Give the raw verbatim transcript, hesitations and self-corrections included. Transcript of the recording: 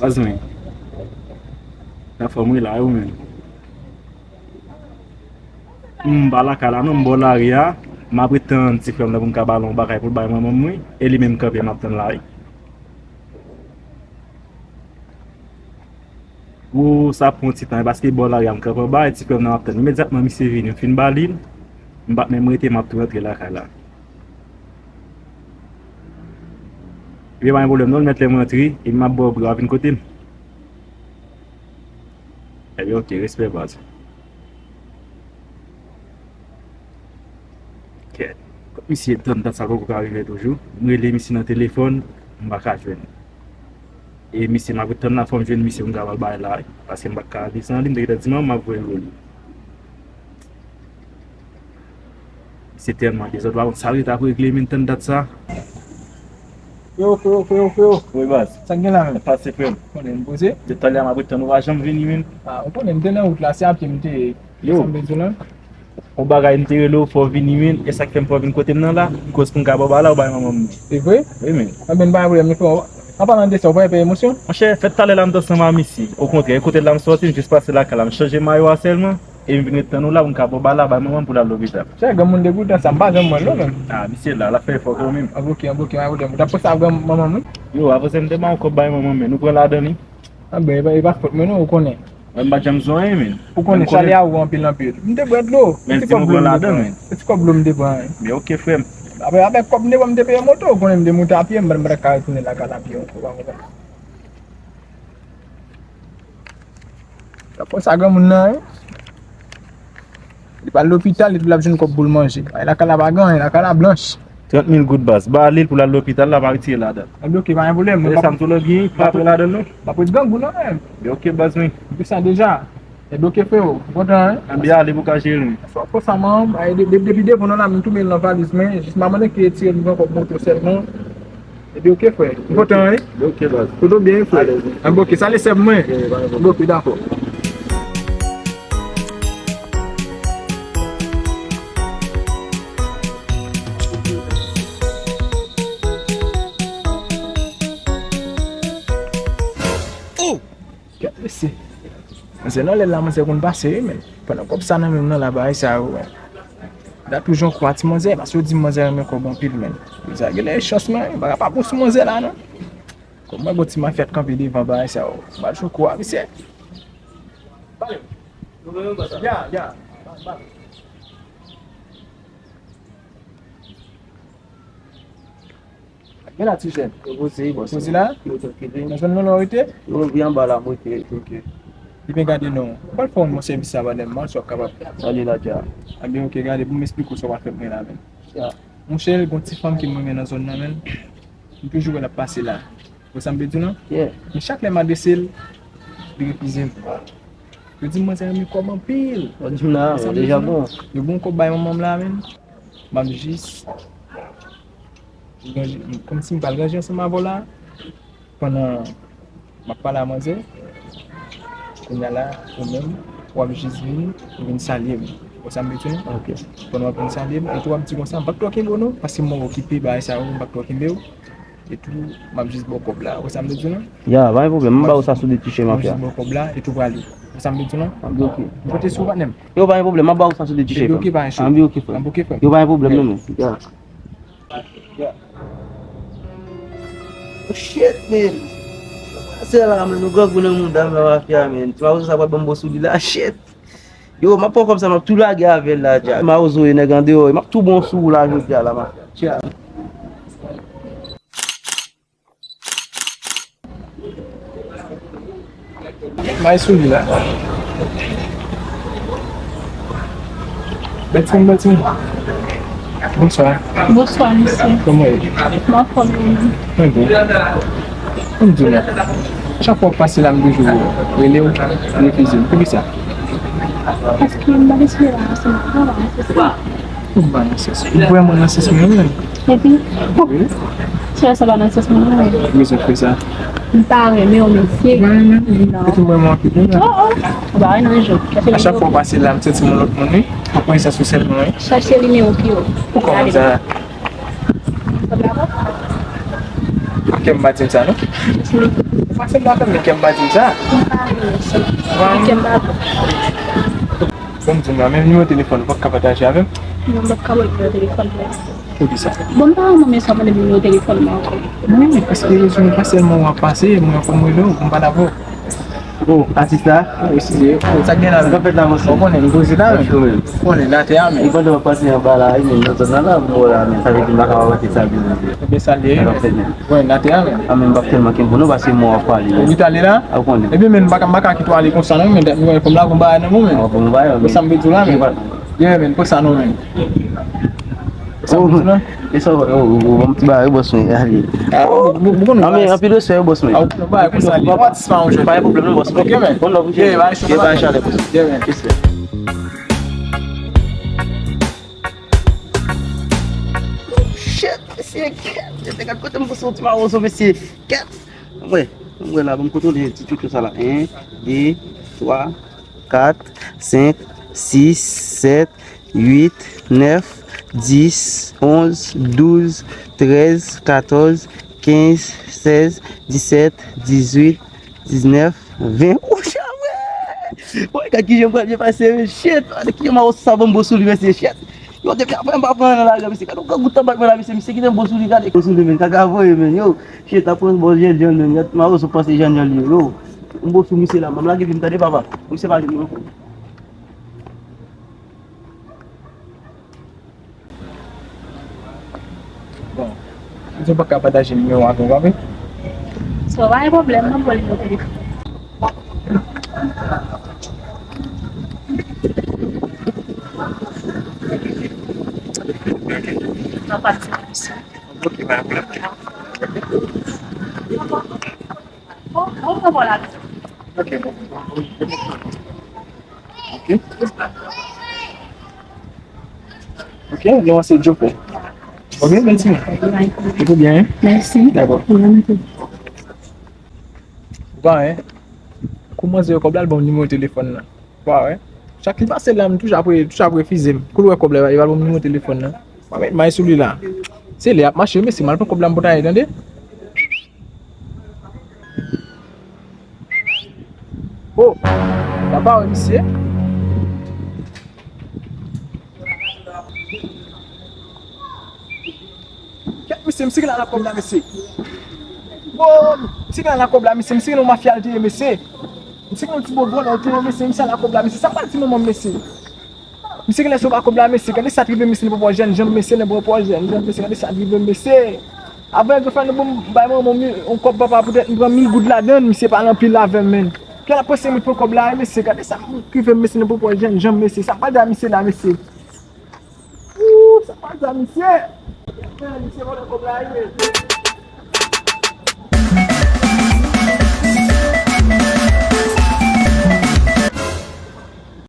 Baz mwen. Anfòm wi la, e ou menm? M pa lakay la non, m bò lari a. M ap ret tann ti frè m nan pou m ka ba l yon bagay pou l bay manman m wi. E li menm kanpe m ap tann la wi. Ou sa pran ti tan, paske bò lari a m kanpe anba, e ti frè m nan ap tann. Imedyatman misye vini, m fin ba li l, m pa t menm rete, m ap tou rantre lakay la. Ebyen, pa gen pwoblèm non, l mèt lè m rantre, e m ap ba w bri a, vin kote m. Ebyen, oke, respè baz. Kèt. Kot misye tann dat sa poko ka rive toujou. M rele misye nan telefòn, m pa ka jwenn. E misye m ap ret tann la, fò m jwenn misye pou m ka ba l bagay la, paske m pa ka ale san li, m te gentan di manman m m ap voye l pou li. Misye tèlman dezòd, pa konn sa l ret ap regle, men tann dat sa. Freo, freo, freo, freo. Wi, baz. Sa k gen la menm? Pase, frè m. Konnen m poze. De talè a m ap ret tann ou pa janm vini, menm. A, ou konnen m te nan wout la, se a pye m te ye. Yo. Sa m te di w la. Yon bagay m te rele w, fò w vini, menm. E sa k fè m fè w vin kote m nan la, koz pou m ka ba w bagay la, ou bay manman m li. Se vre? Wi, menm. Anben, pa gen pwoblèm, freo. An palan de sa, ou pa pè emosyon? Monchè, fèt talè la m t ansanm a misye. Okontrè, e kote l la m sòti, m jis pase lakay la, m chanje mayo a sèlman. E m vin ret tann ou la pou m ka pran bagay la bay manman m pou l al lopital. Chè, granmoun degoutan sa, m pa janm wè l non menm. A, misye la, l ap fè efò pou ou menm. Anben oke, anben oke, pa gen pwoblèm. Ou t ap poste ak gran manman m wi. Yo, apre sa m te ba w yon kòb bay manman m, men nou pran ladan li. Anben, e pa, e pa fòt mwen non, ou konnen. Mwen m pa t janm zwen anyen, men. Ou konnen, chalè a wo anpil, anpil. M te bwè dlo. Men ti kòb dlo m te pran. Se ti kòb dlo m te pran wi. Men oke, frè m. Apre, avèk kòb m te pran, m te peye moto, ou konnen m te monte a pye, m pa t, m pa t ka retounen lakay la pye ankò, pa konprann. Apre sa, granmoun nan, wi. Li pral lopital, li di l ap jwenn kòb pou l manje. Ay, lakay la pa gen anyen, lakay la blanch. Trant mil goud baz. Ba li l pou l al lopital la, pa retire ladan l. Anben oke, pa gen pwoblèm. E sa m tou lòt gen, pa pran ladan l non. M ap ret grangou non menm. Ebyen oke baz mwen. M di sa deja. Ebyen oke freo, m kontan wi. Anben ale pou ka jere wi. Fò, fò sa manman, ay, de-, de-, depi devan nan la, m tou met l nan valiz mwen, jis m a mande ki retire m pran kòb moto sèlman. Epi oke frè, m kontan wi. Oke baz. Tout byen frè. Alèz. Anben oke, salye sè m mwen. Oke, pa gen pwoblèm. Oke, dakò. Oh! Gad mesye. Manzè nan lè l la, manzè konn pase wi, men. Pandan kòb sa nan men m nan la, bagay sa yo, men. Dat toujou kwa ti manzè, paske yo di m manzè renmen kòb anpil, men. Sa genlè e chans mwen, bagay pa bon sou manzè la, non. Kòm mwen, gon ti mafya t kanpe devan bagay sa yo. M al jwe kou a, mesye. Pale. Ya, ya. Gen la ti jèn. Yo poze, bòs. Poze la? Yo trankil, wi. Nan zòn nan la w rete? Yo pi anba la, m rete. Ok. Ebyen gade non. Ou pral fè yon bon sèvis sa, madanm, man, si w ap kapab. Ale la dja. Ebyen, ok, gade, pou m esplike w sa w pral fè pou mwen la menm. Ya. Monchè, gon ti fanm ke m renmen nan zòn nan menm. M toujou wè l ap pase la. Ou wè sa m vle di w lan? Yeah. Men chak lè m adrese l, li refize m. Yo di m manzè renmen kòb anpil. Ou di m la, ou deja bon. Yo bon kòb bay manman m la menm. M ap jis ranje, kòmsi m pral ranje ansanm avè w la. Pandan m ap pale a manzè, kounye a la, ou menm, w ap jis vin, ou vin salye m. Ou wè sa m vle di w lan? Ok. Pandan w ap vin salye m, epi w ap di konsa, m p ap twò kenbe w non, paske m wè w okipe, bagay sa yo, m p ap twò kenbe w. Epi, m ap jis ba w kòb la. Ou wè sa m vle di w lan? Ya, pa gen pwoblèm, m ba ou sa sou de ti chèn mafya. M ap jis ba w kòb la, epi w prale. Ou wè sa m vle di w lan? Anben, ok. M konte sou ou, patnè m. Yo, pa gen pwoblèm, m ap ba ou sa sou de ti chèn. Epi, ok, pa gen cho. Anben, ok, frè. Anben, ok, frè. Yo, pa gen pwoblèm non, men. Ya. Ya. Oh, shit, man. Se la, man, nou grangou nan mouda m la, mafya, man. Ti mawozo sa pral ban m bon sou li la, shit. Yo, m ap pran kòb sa, m ap tou lage avè l la, dja. Mawozo e nèg andeyò, m ap tou bon sou ou la, jodi a la, mafya. Tcha. May sou li la. Bètin, Bètin. Bonswa. Bonswa, mesye. Kòman w ye? M anfòm, e ou menm? Mwen byen. Ann di mwen, chak fwa w pase la, m toujou rele w, ou refize m. Poukisa? Paske m pa deside la ansanm avè w, se sa. Ou pa nan sens. Ou vrèman nan sens mwen menm. Epi, wi. Sè sa pa nan sens mwen non. Ou bezwen fè sa. M pa renmen w, mesye. Ou pa renmen? Non. Epi mwen, mwen anpil, non. Oh, oh. Ou pa renmen jan. A chak fwa w pase la, m santi m yon lòt moun, wi. Mwen pran sa sou sèl mwen, wi. Chache nimewo pye w. Ou kòman sa? Kòb la bon? Kè m pa di m sa, non? Ou pase m pa fè m, men kè m pa di m sa. M pa renmen sa. Ou pa renmen? Kè m pa bon. Bon, m di m la, men nimewo telefòn ou pa ka pataje avè m? Non, m pa ka ba w nimewo telefòn mwen. Poukisa? Bon, m pa renmen sa, mande nimewo telefòn mwen ankò. Wi, paske rezon pa sèlman w ap pase, mwen fò m rele w, m pale avè w. Oh, atis la? Wi, si se. Oh, sa k gen la, men? Sa k fèt la, monchè? Ou konnen, m poze la, men. Ou konnen, n atè a, men. E pandan w ap pase anba la, e men, nan zòn nan la, m wè la, men. Sa vle di m pa ka wè sa byen. Ebyen, sa l ye, men. Alò, fè byen. Ou konnen, n atè a, men. A, men, m p ap tèlman kenbe w non, paske mwen w ap pale. Ou vit ale la? A, ou konnen. Ebyen, men, m pa ka, m pa ka kite w ale konsa, non, men, mwen, kòm la, gon bagay nan mwen, men. Ou gon bagay, men. Sa m vle di w la, men. Ye, men, poze sa non, men. Sa m di la? E sa w, ou, ou, ou, bon, ti bagay, bòs mwen, ale. Ah, ou, ou, ou konnen. Ah, men anpil respè, bòs mwen. Ah, ou konnen bagay konsa, li yon atis pa yon jèn. Pa gen pwoblèm non, bòs mwen. Ok, men. Bon, love, ok. Yeah, bay respè. Yeah, bay chalè, bòs mwen. Yeah, men. Respè. Shit, mesye, kèt, mesye, gad kote m pran yon ti mawozo, mesye. Kèt. Anmwey, anmwey la, ban m kontwole ti tchouchou sa la. En, de, twa, kat, senk, sis, sèt, uit, nèf, dis, onz, douz, trèz, katòz, kenz, sèz, disèt, dizuit, diznèf, ven. Ou chame! Woy, gad kijan m pral byen pase, men shit! Gad kijan mawozo sa ban m bon sou li, mesye, shit! Yo, depi apre m pa pran nan lari, mesye, gad yon grangou tanbat mwen la, mesye, misye kite m bon sou li, gade bon sou li, men, kaka voye, men, yo! Shit, ap pran bon jènjan, men, gad mawozo panse jènjan li ye, yo! M bon sou misye la, m lage li, m tande papa, misye pa jwenn mwen ankò. Bon, ou di w pa ka pataje nimewo avè w, pa vre? So, pa gen pwoblèm, mwen ba w nimewo telefòn. Nan pati misye. Ok, pa gen pwoblèm. Bon, bon, bon, bon, la. Ok, bon. Ok. Ok, non, se Joe. Ok, mèsi. Ou byen, hein? Mèsi. Dakò. Ou pa, hein? Kòmanse yo kòb la, l ban m nimewo telefòn nan. Ou pa wè? Chak li pase la, m toujou ap re-, toujou ap refize m. Kou l wè kòb la, li pral ban m nimewo telefòn nan. Mwen met may sou li la. Se lè y ap mache, mesye, m al pran kòb la, m pote ale, tande? Oh! Papa, wè misye. Kèt, mesye, misye gen la nan kòb la, mesye. Oh! Misye gen la nan kòb la, mesye. Misye gen yon mafya l te ye, mesye. Misye gen yon ti bon vòlè l te ye, mesye. Misye la nan kòb la, mesye. Sa pral ti manman m, mesye. Misye genlè sou pa kòb la, mesye. Gade sa t rive, mesye, nan pwòpwò jènjan, mesye, nan pwòpwò jènjan, mesye. Gade sa t rive, mesye. Avan yo fè nou bon, bay mwen yon, yon kòb papa poutèt m pran mil goud ladan l, misye pale anpil avè m, men. Kè la panse m pran kòb la, mesye. Gade sa k rive, mesye, nan pwòpwò jènjan, mesye. Sa m pral di a misye la, mesye. Ooh, sa m pral di a misye. Misye vòlè kòb la, mesye.